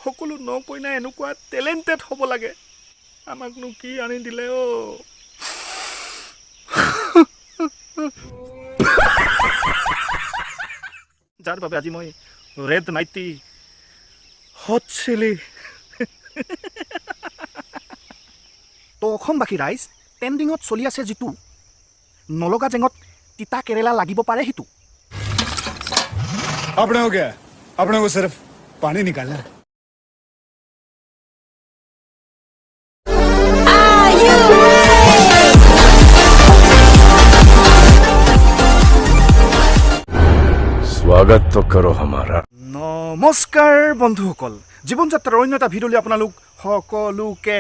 সকলো ন কইনা এনেকুৱা টেলেণ্টেড হ'ব লাগে। আমাকনো কি আনি দিলে অ'। যাৰ বাবে আজি মই ৰেড নাইটি, হট চিলি। তো অসমবাসী ৰাইজ, ট্ৰেণ্ডিঙত চলি আছে যিটো নলগা জেঙত তিতা কেৰেলা লাগিব পাৰে সিটো। अपने हो गया, अपने को सिर्फ पानी निकालना है। स्वागत तो करो हमारा। নমস্কাৰ বন্ধুসকল, জীৱন যাত্ৰাৰ অন্য এটা ভিডিঅ'লৈ আপোনালোক সকলোকে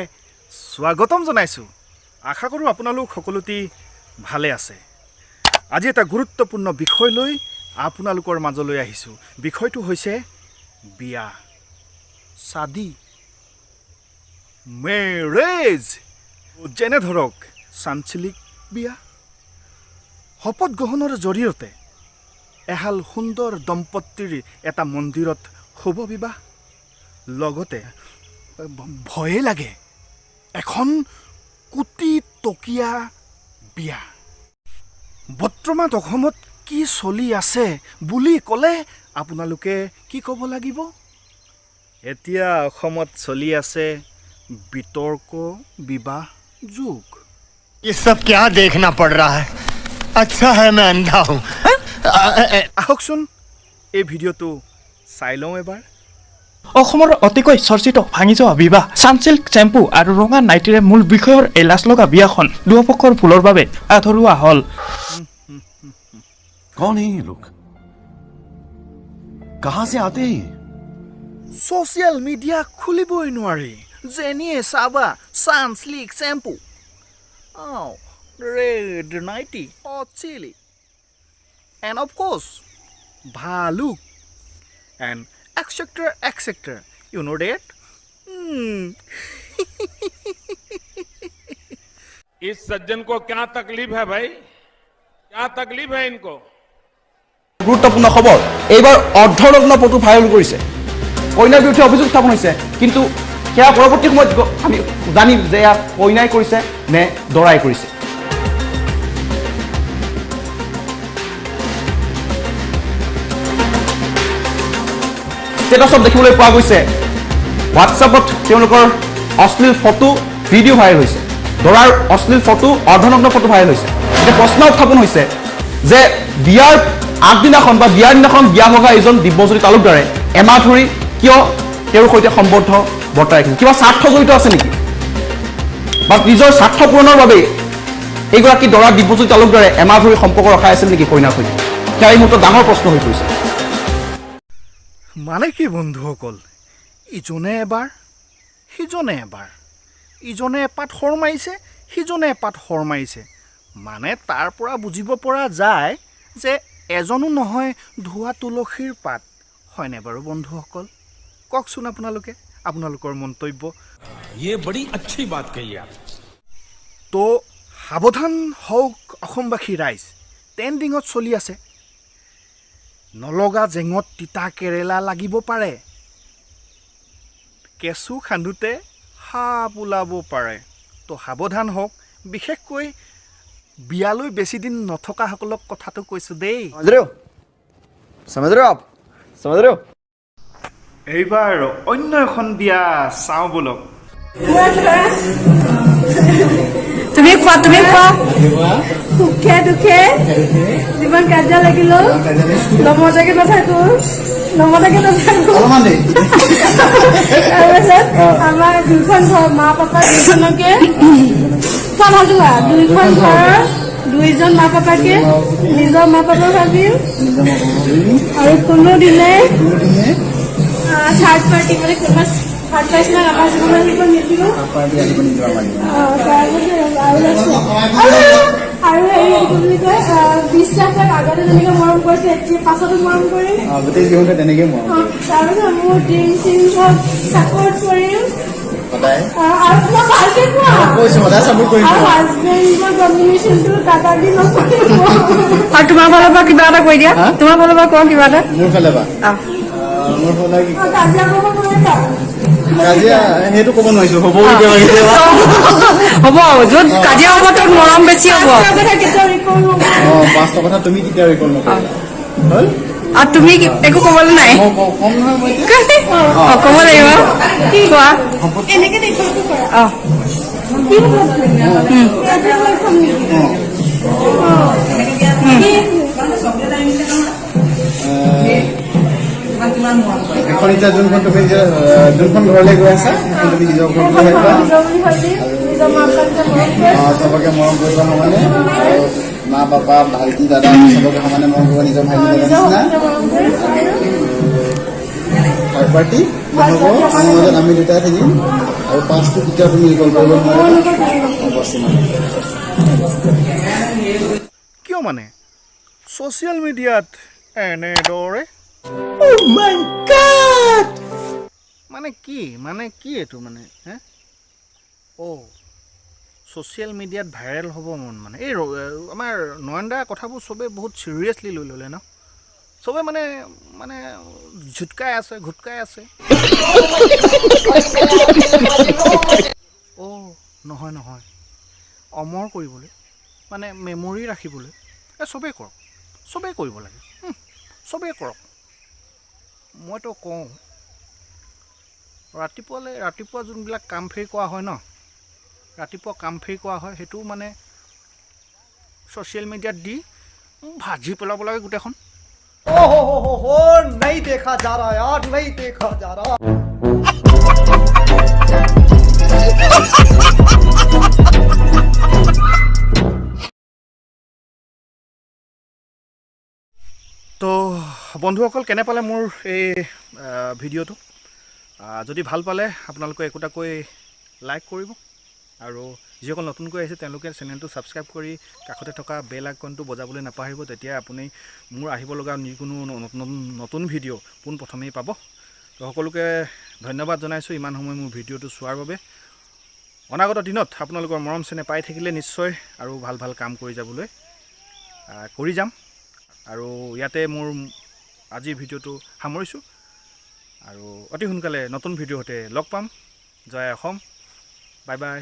স্বাগতম জনাইছোঁ। আশা কৰোঁ আপোনালোক সকলোটি ভালে আছে। আজি এটা গুৰুত্বপূৰ্ণ বিষয় লৈ আপোনালোকৰ মাজলৈ আহিছোঁ। বিষয়টো হৈছে বিয়া, চাদি, মেৰেজ। যেনে ধৰক চানচিল্ক বিয়া, শপত গ্ৰহণৰ জৰিয়তে এহাল সুন্দৰ দম্পতীৰ এটা মন্দিৰত শুভ বিবাহ, লগতে ভয়ে লাগে এখন কোটি টকীয়া বিয়া। বৰ্তমান অসমত কি চলি আছে বুলি ক'লে আপোনালোকে কি ক'ব লাগিব? এতিয়া অসমত চলি আছে বিতৰ্ক বিবাহ যুগ। ये सब क्या देखना पड़ रहा है? अच्छा है मैं अंधा हूँ। আহকচোন এই ভিডিঅ'টো চাই লওঁ এবাৰ। অসমৰ অতিকৈ চৰ্চিত ভাঙি যোৱা বিবাহ, চানচিল্ক চেম্পু আৰু ৰঙা নাইটিৰে মূল বিষয়ৰ এই লাজ লগা বিয়াখন দুয়োপক্ষৰ ভুলৰ বাবে আধৰুৱা হ'ল। कौन है ये लोग, कहां से आते हैं ये? ছ'চিয়েল মিডিয়া খুলিবই নোৱাৰি, যেনিয়ে চাবা Sunsilk shampoo, red nightie, hot chilli and of course ভালুক and etcetera etcetera, you know that. इस सज्जन को क्या तकलीफ है भाई? क्या तकलीफ है इनको? গুৰুত্বপূৰ্ণ খবৰ, এইবাৰ অৰ্ধনগ্ন ফটো ভাইৰেল কৰিছে। কইনাৰ বিৰুদ্ধে অভিযোগ উত্থাপন হৈছে, কিন্তু সেয়া পৰৱৰ্তী সময়ত আমি জানিম যে এয়া কইনাই কৰিছে নে দৰাই কৰিছে। ষ্টেটাছত দেখিবলৈ পোৱা গৈছে, হোৱাটছএপত তেওঁলোকৰ অশ্লীল ফটো, ভিডিঅ' ভাইৰেল হৈছে। দৰাৰ অশ্লীল ফটো, অৰ্ধনগ্ন ফটো ভাইৰেল হৈছে। এতিয়া প্ৰশ্ন উত্থাপন হৈছে যে বিয়াৰ আগদিনাখন বা বিয়াৰ দিনাখন বিয়া ভগা এইজন দিব্যজ্যোতি তালুকদাৰে এমাহ ধৰি কিয় তেওঁৰ সৈতে সম্বন্ধ বৰ্তাই ৰাখিছিল? কিবা স্বাৰ্থ জড়িত আছে নেকি? বা নিজৰ স্বাৰ্থ পূৰণৰ বাবেই এইগৰাকী দৰা দিব্যজ্যোতি তালুকদাৰে এমাহ ধৰি সম্পৰ্ক ৰখাই আছিল নেকি কইনাৰ সৈতে? সেয়া এই মুহূৰ্তত ডাঙৰ প্ৰশ্ন হৈ পৰিছে। মানে কি বন্ধুসকল, ইজনে এবাৰ সিজনে এবাৰ, ইজনে এপাত শৰ মাৰিছে, সিজনে এপাত শৰ মাৰিছে। মানে তাৰ পৰা বুজিব পৰা যায় যে এজনো নহয় ধোৱা তুলসীৰ পাত। হয়নে বাৰু বন্ধুসকল? কওকচোন আপোনালোকে আপোনালোকৰ মন্তব্য। ये बड़ी अच्छी बात कही आप। তো সাৱধান হওক অসমবাসী ৰাইজ, ট্ৰেণ্ডিঙত চলি আছে নলগা জেঙত তিতা কেৰেলা লাগিব পাৰে, কেঁচু খান্দোতে সাপ ওলাব পাৰে। তো সাৱধান হওক, বিশেষকৈ বিয়ালৈ বেছিদিন নথকাসকলক কথাটো কৈছোঁ দেই। समझ रहे हो, समझ रहे हो आप, समझ रहे हो? এইবাৰ অন্য এখন বিয়া চাওঁ ব'লক। তুমি খোৱা, তুমি খোৱা। সুখে দুখে যিমান কাজিয়া লাগিলেও নমতাকে নাথাকো, নমতাকে নাথাকো। তাৰপিছত আমাৰ দুখন ঘৰ, মা পাপা দুজনকে খোৱা, ভালটো খোৱা। দুইখন ঘৰৰ দুইজন মা পাপাকে নিজৰ মা পাপা ভাবিম আৰু কোনোদিনে থাৰ্ড পাৰ্টি, মানে কোনোবা থাৰ্ড পাৰ্চনক আমাৰ জীৱনত আহিব নিদিওঁ। তাৰপিছত আৰু আছে আৰু হেৰি, কি বুলি কয়, বিশ্বাস, আগতে যেনেকে মৰম কৰিছে এতিয়া পাছতো মৰম কৰিম। গোটেই জীৱনটো তেনেকে মৰম। তাৰপিছত মোৰ ড্ৰিম চিম চব ছাপৰ্ট কৰিম। সদায়। আৰু মই ভালকে কোৱা। কৈছো, সদায় ছাপোৰ্ট কৰিম। আৰু হাজবেণ্ডৰ কম্বিনেশ্যনটো দাদাগি নকৰিব। আৰু তোমাৰ ফালৰ পৰা কিবা এটা কৈ দিয়া, তোমাৰ ফালৰ পৰা কোৱা কিবা এটা। মোৰ ফালৰ পৰা, মোৰ ফালৰ কি? কাজিয়া কৰিব নোৱাৰিবা। কাজিয়া সেইটো ক'ব নোৱাৰিছো, হ'ব কেতিয়াবা কেতিয়াবা। হ'ব, য'ত কাজিয়া হ'ব ত'ত মৰম বেছি হ'ব। কথা কেতিয়াও ৰিকল নহ'ব। অ, পাঁচটা কথা তুমি কেতিয়াও ৰিকল নকৰিবা হ'ল। আৰু তুমি একো ক'বলৈ নাই? মই কম নহয় মই এতিয়া। অ, ক'ব লাগিব। কি কোৱা? এনেকে। অ। কি অ এখন এতিয়া যোনখন তুমি এতিয়া যোনখন ঘৰলৈ গৈ আছা, সেইখন তুমি নিজৰ ঘৰ বুলি ভাবিবা। অ, চবকে মৰম কৰিবা সমানে আৰু মা, পাপা, ভাইটি, দাদা চবকে সমানে মৰম কৰিবা, নিজৰ ভাইটি দাদা নিচিনা। থাৰ্ড পাৰ্টি নহ'ব আমাৰ মাজত, আমি দুটাই থাকিম। আৰু পাঁচটো কেতিয়াও তুমি ৰিকল কৰিব নোৱাৰিবা। অ, বছ ইমানে। কিয় মানে ছ'চিয়েল মিডিয়াত এনেদৰে মানে কি এইটো মানে হে? অ' ছ'চিয়েল মিডিয়াত ভাইৰেল হ'ব মন। মানে এই আমাৰ নয়নদাৰ কথাবোৰ চবেই বহুত চিৰিয়াছলি লৈ ল'লে ন। চবে মানে ঝুটকাই আছে, ঘুটকাই আছে। অ' নহয় নহয়, অমৰ কৰিবলৈ, মানে মেমৰি ৰাখিবলৈ। এই চবেই কৰক, চবেই কৰিব লাগে, চবেই কৰক। মইতো কওঁ, ৰাতিপুৱালৈ ৰাতিপুৱা যোনবিলাক কাম ফেৰি কৰা হয় ন, ৰাতিপুৱা কাম ফেৰি কৰা হয়, সেইটো মানে ছ'চিয়েল মিডিয়াত দি ভাজি পেলাব লাগে গোটেইখন। हो, नहीं देखा जा रहा यार, नहीं देखा जा रहा। তো বন্ধুসকল, কেনে পালে মোৰ এই ভিডিঅ'টো? যদি ভাল পালে আপোনালোকে একোটাকৈ লাইক কৰিব আৰু যিসকল নতুনকৈ আহিছে তেওঁলোকে চেনেলটো ছাবস্ক্ৰাইব কৰি কাষতে থকা বেল আইকনটো বজাবলৈ নাপাহৰিব। তেতিয়া আপুনি মোৰ আহিব লগা যিকোনো নতুন নতুন ভিডিঅ' পোনপ্ৰথমেই পাব। তো সকলোকে ধন্যবাদ জনাইছোঁ ইমান সময় মোৰ ভিডিঅ'টো চোৱাৰ বাবে। অনাগত দিনত আপোনালোকৰ মৰম চেনেহ পাই থাকিলে নিশ্চয় আৰু ভাল ভাল কাম কৰি যাবলৈ কৰি যাম। আৰু ইয়াতে মোৰ আজিৰ ভিডিঅ'টো সামৰিছোঁ আৰু অতি সোনকালে নতুন ভিডিঅ' সৈতে লগ পাম। জয় অসম, বাই বাই।